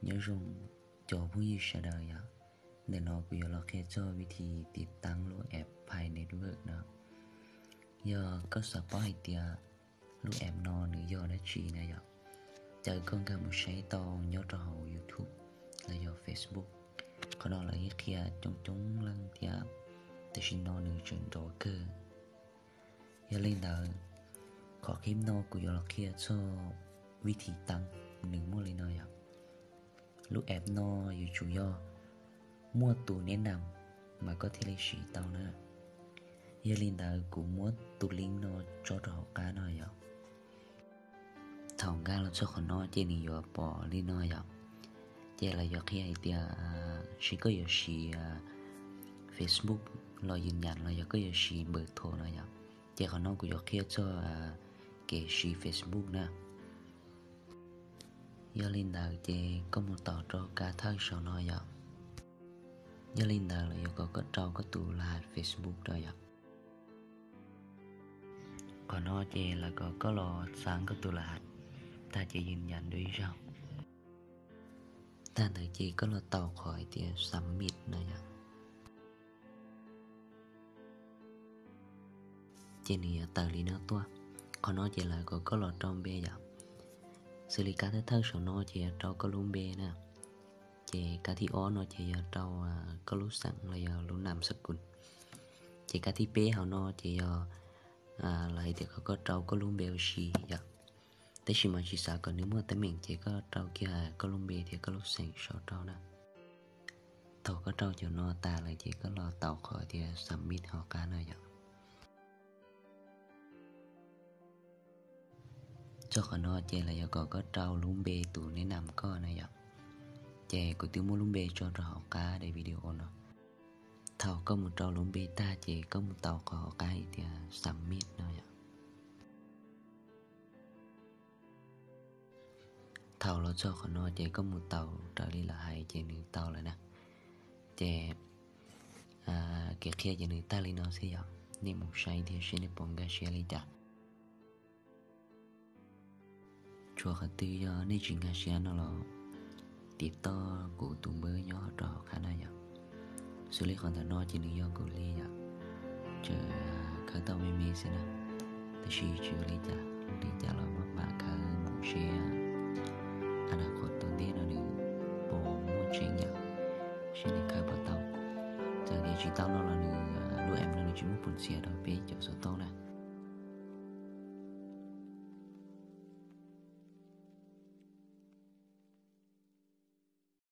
Nyob zoo cov phooj ywg sawv daws yom, ntawm no kuv yuav los qhia txog vib thi tiv taab lub app Pi Network no. Yog koj xav paub hais tias lub app no nws yog dab tsi na yom, ces koj nkag mus saib tau nyob rau hauv YouTube los yog Facebook. Qhov no lawv yeej qhia coob coob leej thiab, tam sim no nws tseem nrov kawg. Yog li ntawd, qhov clip no kuv yuav los qhia txog vib thi tiv taab nws muaj li no yom. Lub app no yuav tsum yog muaj tus nev nam mas koj thiaj li siv tau na. Yog li ntawd kuv muab tus link no tso rau hauv qab no yom. Thaum nkag los txog qhov no ces nws yuav pom li no yom. Ces lawv yuav qhia hais tias seb koj yuav siv Facebook los yws nyam los yog koj yuav siv npawb tho no yom. Ces qhov no kuv yuav qhia txog kev siv Facebook na. Yog li ntawd ces koj mus taus rau kab thawj saum no yom. Yog li ntawd lawv yuav kom koj rau koj tus laj hais Facebook rau yom. Qhov no ces lawv kom koj los xav koj tus laj hais, tag ces yws nyam dua ib zaug. Tag ntawd ces koj los taus qhov hais tias submit no yom. Ces nws yuav tawm li no tuaj. Qhov no ces lawv kom koj los rau npe yom. Xws li kab thawj thawj saum no ces yog rau koj lub npe na. Ces kab thib ob no ces yog rau koj lub xeem los yog lub nam xab kus. Ces kab thib peb hauv no ces yog lawv hais tias kom koj rau koj lub npe ua si yom. Tab sis mas tsis xav kom nws muaj teeb meem ces koj rau kiag koj lub npe thiab koj lub xeem saum rau na. Thaum koj rau cov no tas lawm ces koj los taus qhov tias submit hauv qab no yom. Txog qhov no ces lawv yuav kom koj rau lub npe tus nev nam koj na yom. Ces kuv twb muab lub npe tso rau hauv qab daim video no. Thaum koj mus rau lub npe tag ces koj mus taus qhov hauv qab hais tias submit no yom. Thaum los txog qhov no ces koj mus taus raws li lawv hais ces nws tau lawm na. Ces kev qhia ces nws tag li no xwb yom, nej mus saib thiab seb nej puas nkag siab li cas. Tsuas qhov twg yog nej tsis nkag siab no los tiv toj kuv tus npawb nyob rau hauv qab na yom. Xws li qhov ntawm no ces nws yog kuv li yom, tseem khawb tau me me xwb na. Tab sis tsis ua li cas, li cas los maj mam khawb mus seb a na qhov tom ntej no nws puas muaj tseeb yom, seb nws khawb puas tau. Txawm tias tsis tau no los nws lub app no nws tsis muaj pus ntxias rau peb cov xov tooj na.